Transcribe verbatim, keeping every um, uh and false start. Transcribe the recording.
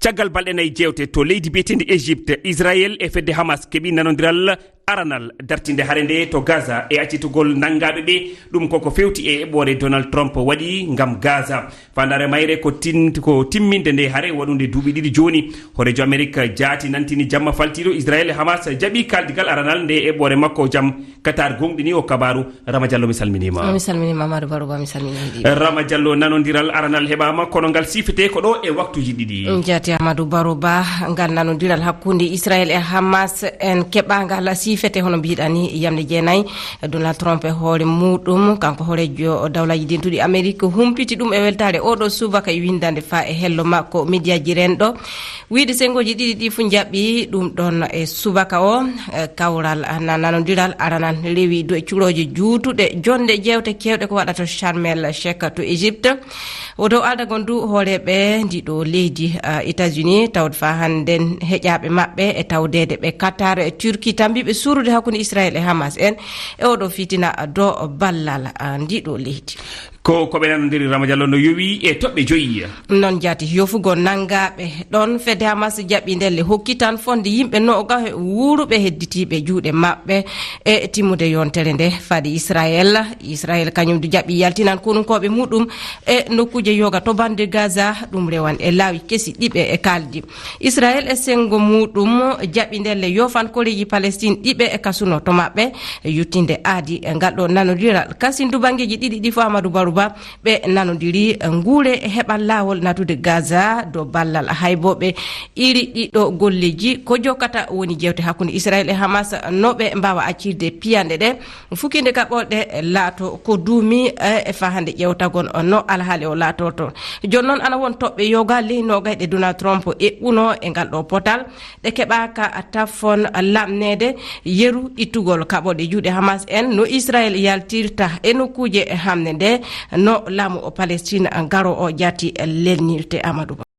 Caggal balɗe nayi jeewte to leydi biyeteendi Égypte, Israël e fedde Hamas keɓi nanondiral aranal dartinde hare nde to Gaza e accitugol nanngaaɓe ɓe. Ɗum koko fewti e eɓɓoore Donald Trump waɗi ngam Gaza. Faandaare mayre ko tin-, ko timminde nde hare waɗunde duuɓi ɗiɗi jooni. Hooreejo Amerik jaati nantini jamma faltiiɗo Israël e Hamas jaɓi kaaldigal aranal nde eɓɓoore makko jam. Qatar gonɗini o kabaaru. Rama Diallo, mi salminiima. Mi salminiima, Amadou Baro Ba, mi salminiima. Rama Diallo, nanondiral aranal heɓaama, kono ngal siifete ko ɗo e waktuuji ɗiɗi. Mm, jaati Amadou Baro Ba, ngal nanondiral hakkunde Israël e Hamas en keɓaangal siifete hono mbiɗa ni, yamde jeenayi. Donald Trump e hoore muuɗum, kanko hooreejo dawlaaji dentuɗi Amerik humpiti ɗum e weltaare oɗo subaka e winndande faa e hello makko mediaji renɗo. Wiide senngooji ɗiɗi ɗi fuu njaɓi ɗum ɗon e subaka o, e kawral, ah, na-, nanondiral aranal rewi dow e culooje juutuɗe, jonde jeewte keewɗe ko waɗata to Sharm el Sheikh to Égypte. O dow aldagol ndu hooreeɓe ndi ɗo leydi, ah, États-Unis, tawde faa hannden heƴaaɓe maɓɓe e tawdeede ɓe Qatar e Turquie tambiiɓe suurude hakkunde Israël e Hamas en e oɗo fitina do ballal, ah, ndi ɗo leydi. Ko, ko ɓe nanondiri, Rama Diallo, no yowi e toɓɓe joyi. Noon jaati, yofugol nanngaaɓe ɗon fedde Hamas jaɓi ndelle hokki tan fonde yimɓe noogaho wuuruɓe hedditiiɓe juuɗe maɓɓe e timmude yontere nde fadi Israël. Israël kañum du jaɓi yaltinan konunkooɓe muɗum e nokkuuje yoga to bande Gaza, ɗum rewan e laawi kesi ɗiɓe e kaaldi. Israël e senngo muɗum jaɓi ndelle yofan koreeji Palestine ɗiɓe e kasuno to maɓɓe. Yuttinde aadi e ngal ɗo nanondiral. Kasin du banngeeji ɗiɗi ɗi fof Amadou Baruba ɓe nanondiri nguure heɓan laawol natude Gaza dow ballal haybooɓe iri ɗiɗo golleeji. Ko jokkata woni jeewte hakkunde Israël e Hamas no ɓe mbaawa accirde piyanɗe ɗe. Fukinde kaɓorɗe laato ko duumi e fahande ƴewtagol no alhaali o laatorto. Jooni noon ana won toɓɓe yoga ley noogay ɗe Donald Trump eɓɓuno e ngal ɗo potal. Ɗe keɓaaka tafon lamneede yeru ittugol kaɓorɗe juuɗe Hamas en no Israel yaltirta e nokkuuje hamne nde no laamu o Palestine garo o jati lelnirte Amadou Ba.